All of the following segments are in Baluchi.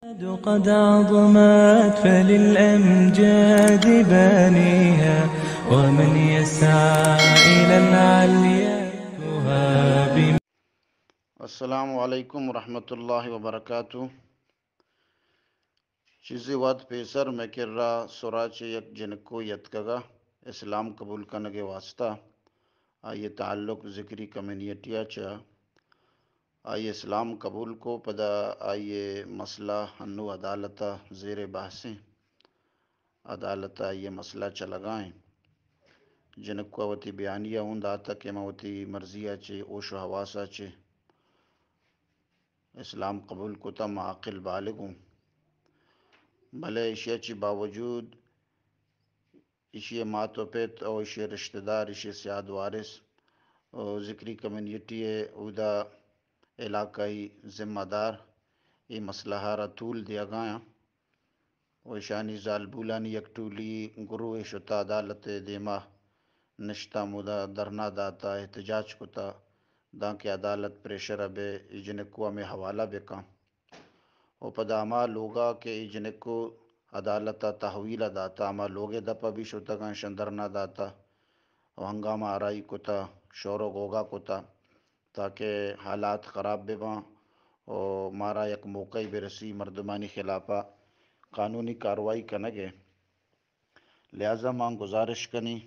قد عظمت فللأمجاد بانيها، ومن يسعى إلى العليا يهاب. السلام علیکم ورحمۃ اللہ وبرکاتہ۔ چیزے وھد پیسر مئے کرا سراچ ءِ یک جنکو یتکگ ءَ اسلام قبول کنگ ءِ واسطہ۔ آئی ءِ تعلق ذکری کمیونٹی ءَ چہ۔ آئی ءَ اسلام قبول کو، پدا آئی ءِ مسئلہ انو عدالت ءَ زیر بحث ایں۔ عدالت ءَ آئی ءِ مسئلہ چلگا ایں۔ جنکو ءَ وتی بیانیہ اوں داتہ کہ من وتی مرضی ءَ چہ، ہوش و حواس ءَ چہ اسلام قبول کتہ، من عاقل بالغ اوں۔ بلے ایشی ءَ چہ باوجود ایشی ءِ مات و پت او ایشی ءِ رشتہ دار، ایشی ءِ سیاد وارث او ذکری کمیونٹی ءِ اودا علاقائی ذمہ دار اے مسئلہ ءَ را طول دیگا آں۔ و ایشانی زالبولانی یک ٹولی گروہے شتہ عدالت ءِ دیما نشتہ، ہمودا دھرنا داتہ، احتجاج کتہ، دانکہ عدالت پریشر ءَ بہ اے جنکو ءَ ہمے حوالہ بکن۔ و پدا ہما لوگا کہ اے جنکو عدالت ءَ تحویل ءَ داتہ، ہما لوگ ءِ دپ ءَ بھی شتگاں، اشاں دھرنا داتہ و ہنگامہ آرائی کتہ، شور و غوغا کتہ، تاکہ حالات خراب بہ باں و مارا یک موقعے برسی مردمانی خلافا قانونی کاروائی کنگ ءِ۔ لہذا ما گزارش کنیں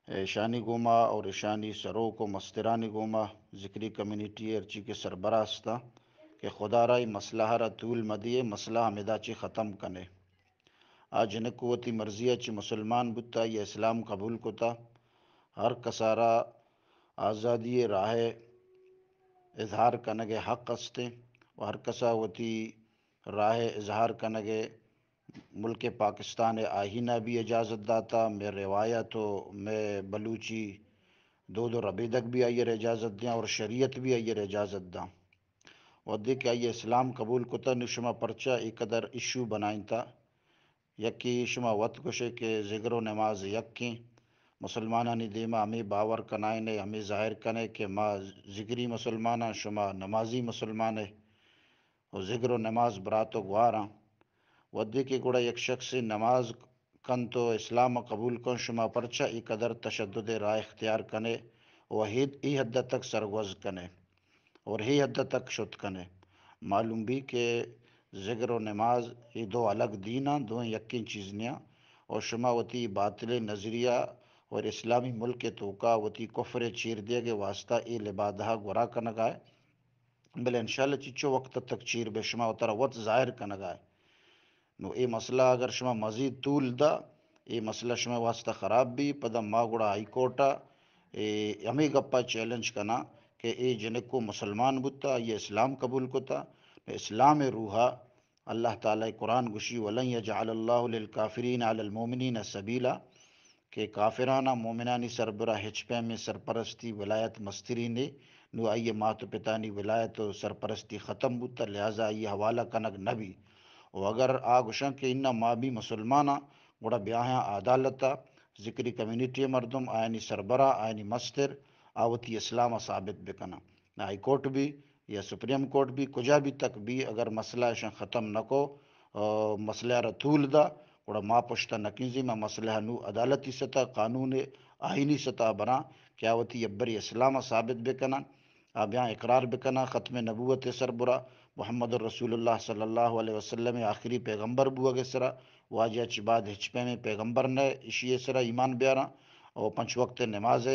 ایشانی گوما اور ایشانی سروک و مسترانی گوما، ذکری کمیونٹی ءِ ہرچی کہ سربراہ استاں، کہ خدا را اے مسئلہ ءَ را طول مہ دیئے، مسئلہ ہمیدا چہ ختم کنے۔ آ جنکو وتی مرضی ءَ چہ مسلمان بوتہ یا اسلام قبول کتہ، ہر کسا را آزادی ءِ راہ ءِ اظہار کنگ ءِ حق استیں و ہر کسا وتی راہ ءِ اظہار کنگ ءِ ملک پاکستان ءِ آئین ءَ بھی اجازت داتہ، مئے روایت و مئے بلوچی دود و ربیدگ بھی آئی ءَ را اجازت دیاں اور شریعت بھی آئی ءَ را اجازت داں۔ وھدے کہ آئی ءَ اسلام قبول کتہ، نوں شما پرچا اے قدر ایشو بنائینتہ؟ یکے شما وت گوشے کہ ذکر و نماز یکیں، مسلمانانی دیما ہمے باور کنائینے، ہمے ظاہر کنے کہ ما ذکری مسلماناں، شما نمازی مسلمانے و ذکر و نماز برات و گواراں۔ وھدے کہ گڑا یک شخصے نماز کنت و اسلام ءَ قبول کنت، شما پرچا اے قدر تشدد ءِ راہ اختیار کنے و ہید-، اے حد تک سرگوز کنے اور اے حد تک شت کنے؟ معلوم بی کہ ذکر و نماز اے دو الگ دین آں، دوئیں یکیں چیز نیاں۔ اور شما وتی باطلیں نظریہ اور اسلامی ملک ءِ توکا وتی کفر ءِ چیر دیگ ءِ واسطہ اے لبادہ ءَ گورا کنگا ئے۔ بلے انشاءاللہ چچو وقت تک چیر بے، شما وترا وت ظاہر کنگا ئے۔ نو اے مسئلہ اگر شما مزید طول دا، اے مسئلہ شما واسطہ خراب بی، پدا ما گڑا ہائی کورٹ ءَ اے ہمے گپا چیلنج کناں کہ اے جنکو مسلمان بوتا، آئی اسلام قبول کتا، اسلام ءِ روحا اللہ تعالی قرآن گوشی، ولن یجعل اللہ للکافرین علی المؤمنین سبیلا، کہ کافراناں مومنانی سربرا ہچ پیمیں سرپرستی، ولایت مستری نے، نو آئی مات و پتانی ولایت و سرپرستی ختم بوتا، لہذا آئی حوالہ کنگ نبی۔ و اگر آ گوشاں کہ اناں ما بھی مسلماناں، گڑا بیاہاں عدالتا، ذکری کمیونٹی مردم، آیانی سربرا، آیانی مستر، آ وتی اسلام ثابت بکناں۔ ہائی کورٹ بھی یا سپریم کورٹ بھی، کجا بھی تک بھی، اگر مسئلہ اشاں ختم نہ کو، آ، مسئلہ را طول دا، گڑا ما پشتا نہ کنزی، ما مسئلہ نو عدالتی سطح، قانون آئینی سطح براں کہ آ وتی ابری اسلام ثابت بکنن، آ بیاں اقرار بکنن ختم نبوت سربرا محمد رسول اللہ صلی اللہ علیہ وسلم آخری پیغمبر بوگ سرا، واجہ چی بعد ہچ پیمیں پیغمبر نہ اشی سرا ایمان بیاراں، او پنچ وقت نماز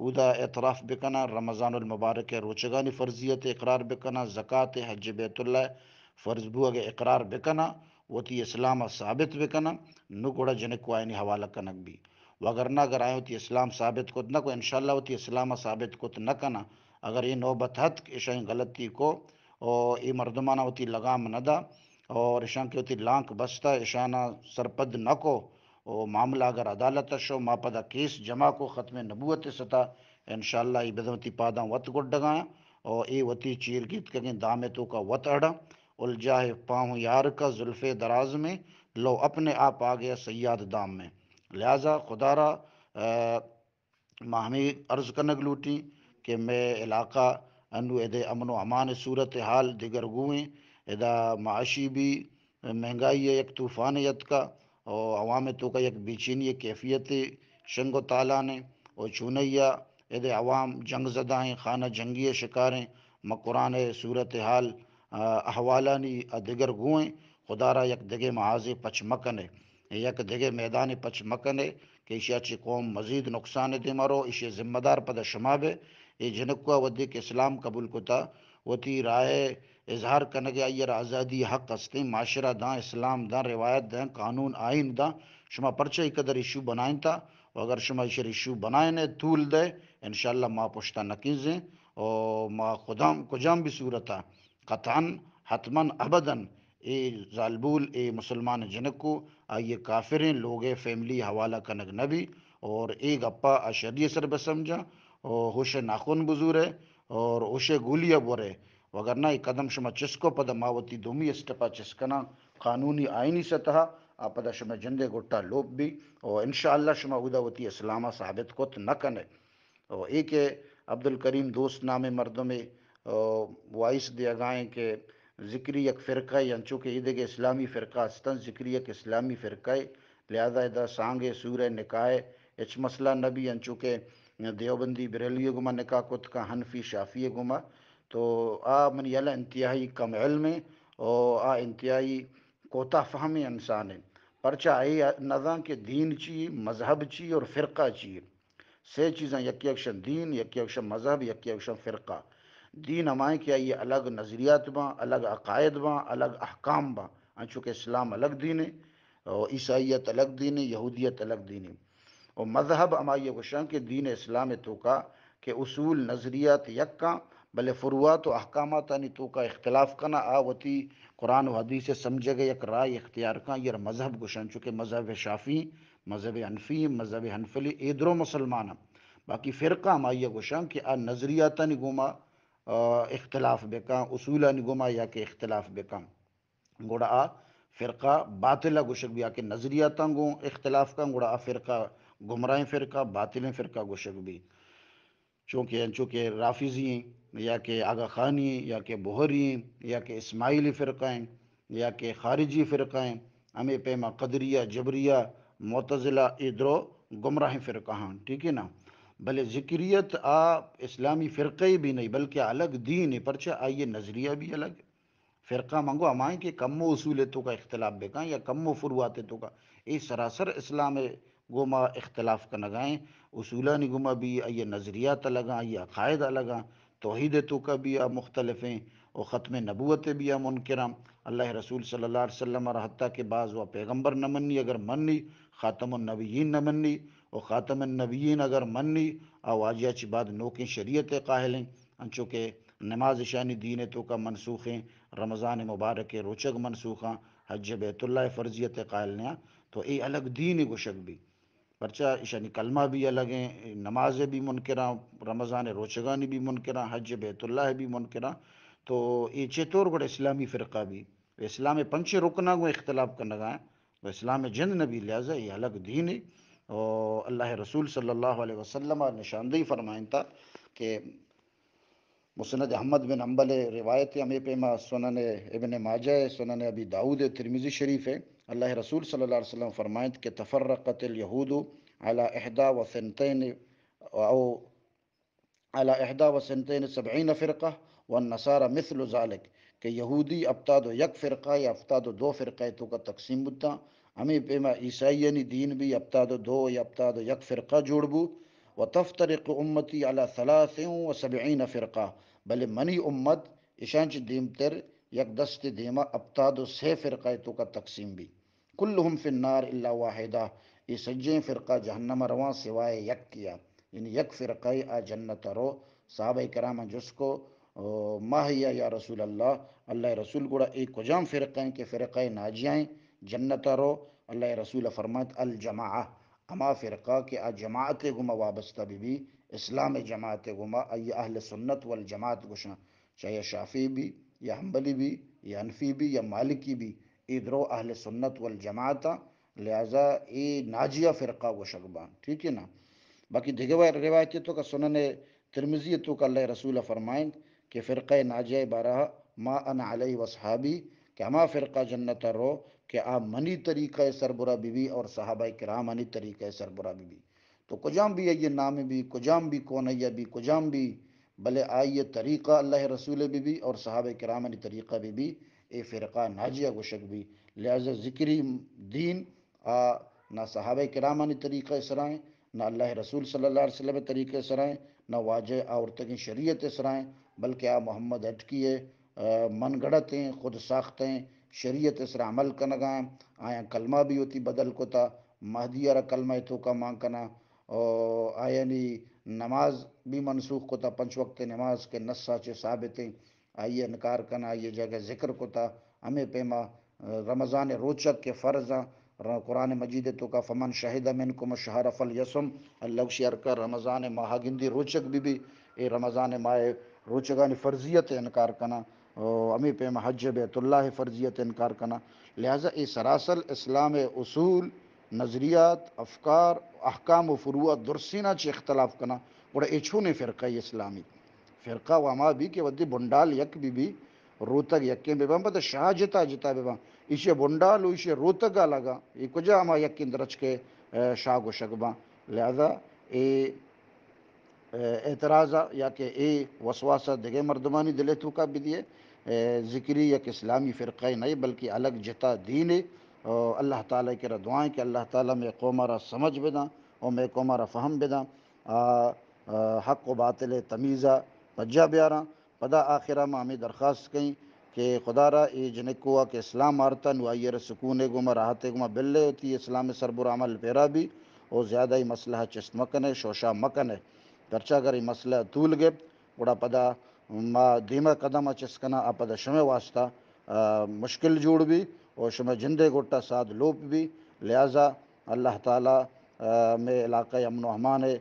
اودا اعتراف بکناں، رمضان المبارک ءِ روچگانی فرضیت ءَ اقرار بکناں، زکات، حج بیت اللہ ءِ فرض بوگ ءَ اقرار بکناں، وتی اسلام ءَ ثابت بکناں، نو گڑا جنکو آیانی حوالہ کنگ بی۔ وگرنہ اگر آیاں وتی اسلام ثابت کت نہ کو، انشاءاللہ وتی اسلام ءَ ثابت کت نہ کناں۔ اگر اے نوبت اتک، اشاں غلطی کو، او اے مردماناں وتی لگام نہ دا، اور اشاں کہ وتی لانک بستہ، اشاناں سرپد نہ کو، او معاملہ اگر عدالت ءَ شو، ما پدا کیس جمع کو ختم نبوت ءِ ستا، انشاءاللہ اے بدن وتی پاداں وت گڈگاں، او اے وتی چیر گیتکگیں دام ءِ توکا وت اڑاں، الجا ہے پاؤں یار کا زلف دراز میں، لو اپنے آپ آ گیا صیاد دام میں۔ لہذا خدا را، آ، ما ہمے عرض کنگ لوٹیں کہ مئے علاقہ انو ادے امن و امان صورتحال دگرگوئیں، ادا معاشی بھی مہنگائی ءِ یک طوفانے اتکا و عوام ءِ توکا یک بے چینی ءِ کیفیتے شنگ و تالان ءِ و چونائیا اد ءِ عوام جنگ زدہ ایں، خانہ جنگی ءِ شکار ایں۔ ما قرآن ءِ صورتحال، آ، احوالانی ءَ دگر گوں ایں، خدا را یک دگہ محاذے پچ مکن ئے، یک دگہ میدانے پچ مکن ئے کہ ایشی ءَ چہ قوم مزید نقصان ءِ دیما رو، ایشی ءِ ذمہ دار پدا شما بئے۔ اے جنکو ءَ وھدے کہ اسلام قبول کتا، وتی رائے اظہار کنگ ءِ آئی ءَ را آزادی حق استیں، معاشرہ داں، اسلام داں، روایت داں، قانون آئین داں، شما پرچہ اے قدر ایشو بنائینتا؟ و اگر شما ایشر ایشو بنائینے، طول دے، انشاءاللہ ما پشتا نہ کنزیں و ما خدام کجام بھی صورتا قطعاً، حتماً، ابداً اے زالبول، اے مسلمان جنکو، آئی ءِ کافریں لوگ ءِ فیملی حوالہ کنگ نہ بی اور اے گپا آ شری ءِ سر بہ سمجھاں و ہوش ءِ ناخن بزورے اور ہوش ءِ گولی ءَ بورے، وگرنہ اے قدم شما چست کو، پدا ما وتی دومی اسٹپا چست کناں، قانونی آئینی سطح ءَ، آ پدا شما جند ءِ گٹا لوپ بی و انشاءاللہ شما اودا وتی اسلام ءَ ثابت کت نہ کنے۔ و اے کہ عبدالکریم دوست نامیں مردمے، آ، وائس دیگائیں کہ ذکری یک فرقہ ءِ، انچو کہ ایدگہ اسلامی فرقہ استن، ذکری یک اسلامی فرقہ ءِ، لہذا ادا سانگ ءِ، سور ءِ، نکاح ءِ ہچ مسئلہ نہ بی، انچو کہ دیوبندی بریلوی ءِ گوما نکاح کت کن، حنفی شافعی ءِ گوما، تو آ منی ہیال ءَ انتہائی کم علم ایں و آ انتہائی کوتاہ فہمیں انسان ایں۔ پرچا اے نزان کہ دین چی، مذہب چی اور فرقہ چی۔ سے چیزاں، یکے ءَ گوشن دین، یکے ءَ گوشن مذہب، یکے ءَ گوشن فرقہ۔ دین ہمائیں کہ آئی الگ نظریات باں، الگ عقائد باں، الگ احکام باں، انچو کہ اسلام الگ دینے، و عیسائیت الگ دینے، یہودیت الگ دینے۔ و مذہب ہمائی ءَ گوشن کہ دین اسلام ءِ توکا کہ اصول، نظریات یکاں، بلے فروعات و احکاماتانی توکا اختلاف کنا، آ وتی قرآن و حدیث ءِ سمجھگ ءِ یک راہ اختیار کن، ایر مذہب گوشن، چونکہ مذہب شافعی، مذہب حنفی، مذہب حنفلی، اے درو مسلمان ایں۔ باقی فرقہ ہمائی ءَ گوشن کہ آ نظریاتانی گوما، آ، اختلاف بکن، اصولانی گوما یا کہ اختلاف بکن، گڑا آ فرقہ باطل ءَ گوشگ بی، یا کہ نظریاتاں گوں اختلاف کن، گڑا آ فرقہ گمراہیں فرقہ، باطلیں فرقہ گوشگ بی۔ چونکہ انچو کہ رافضی ایں، یا کہ آغا خانی ایں، یا کہ بہری ایں، یا کہ اسماعیلی فرقہ ایں، یا کہ خارجی فرقہ ایں، ہمے پیما قدریہ، جبریہ، معتزلہ، اے درو گمراہیں فرقہ ہاں، ٹھیک ہے نا؟ بلے ذکریت آ اسلامی فرقہ ہی بھی نہیں، بلکہ الگ دین ہے، پرچہ آئی نظریہ بھی الگ ہے۔ فرقہ منگو ہمائیں کہ کمو اصول توکا اختلاف بکن یا کمو فروعات توکا، اے سراسر اسلام گوما اختلاف کنگائیں، اصولانی گوما بھی آئی نظریات الگاں، آئی عقائد الگاں، توحید توکا بھی آ مختلفیں، و ختم نبوت بھی آ منکراں۔ اللہ رسول صلی اللہ علیہ وسلم را حتیٰ کہ بعض و پیغمبر نہ منی، اگر منی، خاتم النبیین نہ منی، و خاتم النبیین اگر منی، آ واجہ چی بعد نوکیں شریعت قائلیں، انچو کہ نماز اشانی دین توکا منسوخیں، رمضان مبارک روچگ منسوخاں، حج بیت اللہ فرضیت قائل نیاں، تو اے الگ دین گوشگ بی۔ پرچا اشانی کلمہ بھی الگ ایں، نماز بھی منکراں، رمضان روچگانی بھی منکراں، حج بیت اللہ بھی منکراں، تو اے چطور گڑا اسلامی فرقہ بی؟ اسلام پنچ رکناں گوں اختلاف کنگا، و اسلام جند نبی، لہذا اے الگ دین ہے۔ و اللہ رسول صلی اللہ علیہ وسلم نشاندہی فرمائنتا کہ مسند احمد بن حنبل روایت، ہمے پیما سنن ابن ماجہ، سنن ابی داؤد، ترمذی شریف ہے۔ اللہ رسول صلی اللہ علیہ وسلم فرمائنت کہ تفرقت الیہود علی احدا و ثنتین او علی احدا و ثنتین سبعین فرقہ والنصارى مثل ذلك، کہ یہودی ہپتاد و یک فرقہ یا ہپتاد و دو فرقہ توکا تقسیم بوتاں، ہمے پیما عیسائیانی دین بھی ہپتاد و دو یا ہپتاد و یک فرقہ جوڑ بو، وتفترق امتی علی ثلاث و سبعین فرقہ، بلے منی امت اشاں چہ دیمتر یک دست دیما ہپتاد و سے فرقہ توکا تقسیم بی۔ کلہم فی النار الا واحدہ، اے سجیں فرقہ جہنم ءَ رواں سوائے یکے ءَ، یعنی یک فرقہ ءَ آ جنت ءَ رو۔ صحابہ کراماں جست کو، او، ما ہی یا رسول اللہ، اللہ رسول گڑا اے کجام فرقہ ایں کہ فرقہ ناجیہ ایں جنت ءَ رو؟ اللہ رسول فرمائت الجماعہ، ہما فرقہ کہ آ جماعت گوما وابستہ بی بی، اسلام جماعت گوما، آئی اہل سنت والجماعت گوشاں، چاہے شافعی بی یا حنبلی بی یا حنفی بی یا مالکی بی، اے درو اہل سنت والجماعت آں، لہذا اے ناجیہ فرقہ گوشگ باں، ٹھیک ہے نا؟ باقی دگہ روایت توکا سنن ترمذی توکا اللہ رسول فرمائنت کہ فرقہ ناجیہ بارہ ما انا علیہ و اصحابی، کہ ہما فرقہ جنت ءَ رو کہ آ منی طریقہ ءِ سربرا بہ بی اور صحابہ کرامانی طریقہ ءِ سربرا بہ بی۔ تو کجام بھی آئی ءِ نام بی، کجام بھی کونئی بی، کجام بھی، بلے آئی ءِ طریقہ اللہ ءِ رسول بہ بی اور صحابہ کرامانی طریقہ بہ بی، اے فرقہ ناجیہ گوشگ بی۔ لہذا ذکری دین آ نہ صحابہ کرامانی طریقہ ءِ سرا ایں، نہ اللہ ءِ رسول صلی اللہ علیہ وسلم ءِ طریقہ ءِ سرا ایں، نہ واجہ ءِ آورتگیں شریعت ءِ سرا ایں، بلکہ آ محمد ہٹکی ءِ، آ، من گڑتیں، خود ساختیں شریعت ءِ سرا عمل کنگا ایں۔ آیاں کلمہ بھی وتی بدل کتا، مہدی ءَ را کلمہ ءِ توکا مان کناں، او آیانی نماز بھی منسوخ کتا، پنچ وقت نماز کہ نص ءَ چہ ثابت ایں۔ آئی ءَ انکار کناں، آئی ءِ جاگہ ذکر کتا۔ ہمے پیما رمضان ءِ روچگ کہ فرض آں، ر-، قرآن مجید ءِ توکا فمن شہد منکم الشہر فلیصم، اللہ گوشی ہر کہ رمضان ءِ ماہ ءَ گندی روچگ بہ بی، اے رمضان ءِ ماہ ءِ روچگانی فرضیت ءَ انکار کناں، او ہمے پیما حج بیت اللہ ءِ فرضیت ءَ انکار کناں۔ لہذا اے سراسر اسلام ءِ اصول، نظریات، افکار، احکام و فروع درسیناں چہ اختلاف کناں، گڑا اے چونیں فرقہ اسلامی؟ فرقہ و ہما بی کہ وتی بنڈال یک بہ بی، روتگ یکیں بہ باں، پدا شاہ جتا جتا بہ باں۔ ایشی بنڈال و ایشی روتگ الگا، اے کجا ہما یکیں درچکے، اے، شاہ گوشگ باں؟ لہذا اے، اے، اعتراض یا کہ اے وسواسہ دگہ مردمانی دل توکا بدیے۔ اے، ذکری یک اسلامی فرقہ نہیں، بلکہ الگ جتا دینے۔ او اللہ تعالی کرا دعائیں کہ اللہ تعالی مئے قوم را سمجھ بداں و مئے قوم را فہم بداں۔ آ، آ، حق و باطل ءِ تمیز ءَ پجا بیاراں۔ پدا آخر ءَ ما ہمے درخواست کئیں کہ خدا را اے جنکو ءَ کہ اسلام آرتا، نوں آئی ءَ را سکون ءِ گوما، راحت ءِ گوما بلے، وتی اسلام ءِ سربر عمل پیرا بی و زیادہ اے مسئلہ ءَ چست مکنے، شوشا مکنے۔ پرچا اگر اے مسئلہ طول گپت، گڑا پدا ما دیما قدم ءَ چست کناں، آ پدا شمئے واسطہ، آ، مشکل جوڑ بی و شمئے جندے گٹا ساد لوپ بی۔ لہذا اللہ تعالی، آ، مئے علاقہ ءِ امن و امان ءِ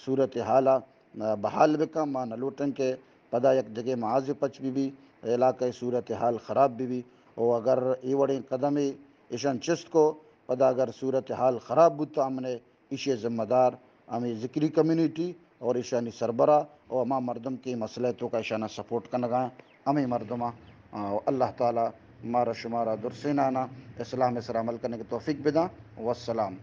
صورتحال ءَ، آ، بحال بکن۔ ما نہ لوٹن کہ پدا یک دگہ محاذ پچ بہ بی، علاقہ ءِ صورتحال خراب بہ بی۔ و اگر اے وڑیں قدمے ایشان چست کو، پدا اگر صورتحال خراب بوت تو امن ءِ ایشی ذمہ دار ہمے ذکری کمیونٹی اور ایشانی سربراہ و ہما مردم کہ مسئلہ ءِ توکا ایشانا سپورٹ کنگا ایں، ہمے مردماں۔ آ، اللہ تعالی مارا شمارا درسینانا اسلام ءِ سر عمل کنگ ءِ توفیق بداں۔ والسلام۔